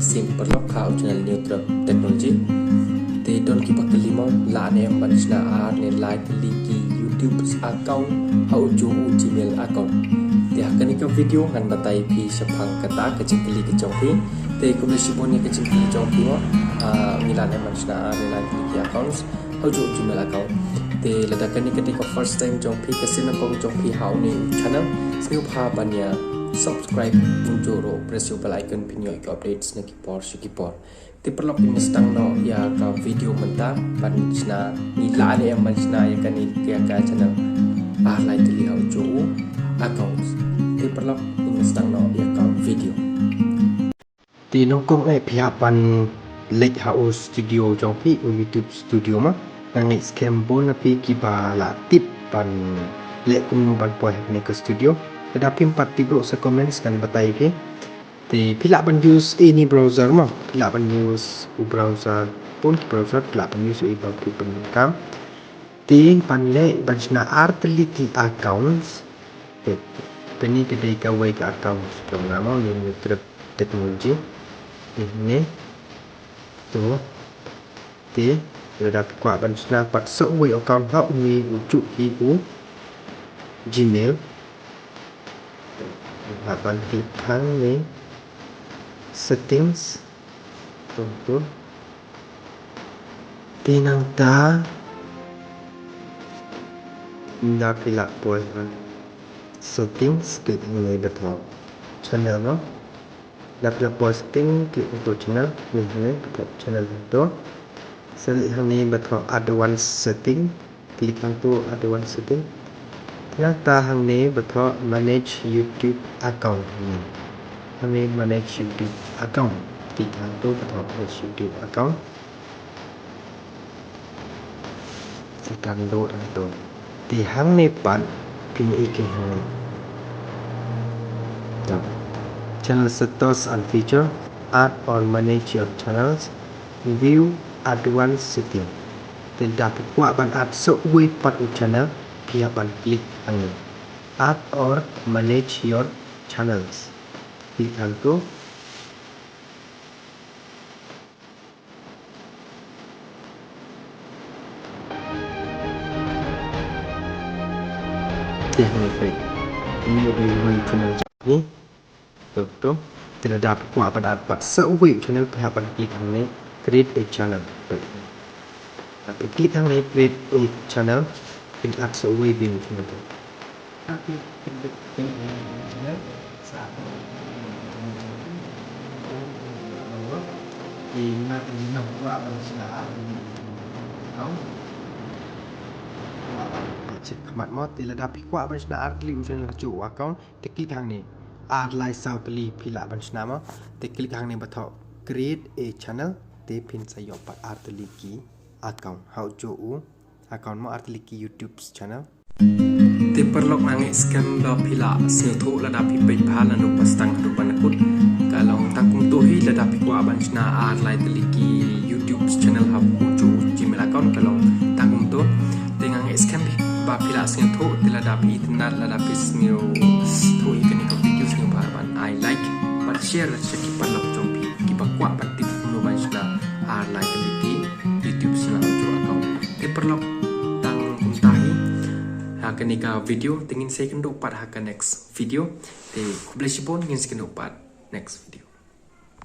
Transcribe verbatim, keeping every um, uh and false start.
Sien paralok ha u channel New Trip Technology. Te don kiba kylli mo lah ne em ban shna ar ne lai tylli ki YouTube account ha u juh u Gmail account. Te ha kane ka video ngan batai phi shaphang kata ka jingkylli ka jong phi. Te khublei shibun ïa ka jingkylli jong phi mo. Ah, ngi lah ne em ban shna ar ne lai tylli ki accounts ha u juh u Gmail account. Te lada kane ka dei ka first time jong phi, ka sien nyngkong jong phi ha une u channel, sngewbha ban ïa subscribe, bun jur ruh press u bell icon phin ïoh ïa ki updates na ki por sha ki por. Te paralok, ngin sdang noh ïa ka video mynta ban shna, ngi lah ne em ban shna ïa kane ka, ka channel ar lai tylli ha u juh u accounts. Te paralok, ngin sdang noh ïa ka video. Te nyngkong eh phi hap ban leit ha u studio jong phi, u YouTube studio mo. Nga ngeit skhem bun na phi kiba la tip ban leh kumno ban poi ha kane ka studio. Lada phim pat tip ruh sa comments ngan batai phi. Te phi lah ban use any browser mo. Phi lah ban use u browser, bun ki browser phi lah ban use, u i ba phi pyndonkam. Te ban leh ban shna ar tylli ki accounts. Te kane ka dei kawei ka accounts jong nga mo, New Trip Technology. Te ne to. Te lada phi kwah ban shna pat sa uwei u account ha une u juh hi u Gmail, hap ban klik hangne settings. To to. Te nangta lada phi lah poi ha settings, klik hangne ba thoh channel mo. Lada phi lah poi setting, klik hangto channel, klik hangne ba thoh channel hangto. Sa leit hangne ba thoh advanced setting, klik hangto advanced setting. Nangta hangne ba thoh manage YouTube account. Hangne manage YouTube account, klik hangto ba thoh manage YouTube account. Te kan dor hangto. Te hangne pat phin ïohi hangne. Channel status and feature, add or manage your channels, view advanced setting. Te lada phi kwah ban add sa uwei pat u channel, phi hap ban klik hangne. Add or manage your channels. Klik hangto. Te hangne peit. Ini ïa u channel jong ngi. Betul. Te lada phi kwah ban add pat sa uwei u channel, phi hap ban klik hangne create a channel. Lada phi klik hangne create a channel, phin add sa uwei biang u channel. Te lada phi kwah ban shna ar tylli u channel ha u juh u account, te klik hangne. Ar lai saw tylli phi lah ban shna mo. Te klik hangne ba thoh create a channel, te phin sa ïoh pat ar tylli ki account ha u juh u account mo, ar tylli ki YouTube channel. Te paralok, nga ngeit skhem ba phi la sngewthuh lada phi peit bha naduh ba sdang haduh ba kut. Ka long tang kumto hi, lada phi kwah ban shna ar lai tylli ki YouTube channel ha u juh u Gmail account, ka long tang kumto. Te nga ngeit skhem ba phi la sngewthuh, te lada phi itynnad, lada phi sngewthuh ïa kane ka video, sngewbha ban ai like bad share sha ki paralok jong phi kiba kwah ban tip kumno ban shna ar lai tylli ki YouTube channel ha u juh u account. Te paralok, tang kumta hi ha kane ka video, te ngin sa ïakynduh pat ha ka next video. Te khublei shibun, ngin sa ïakynduh pat next video.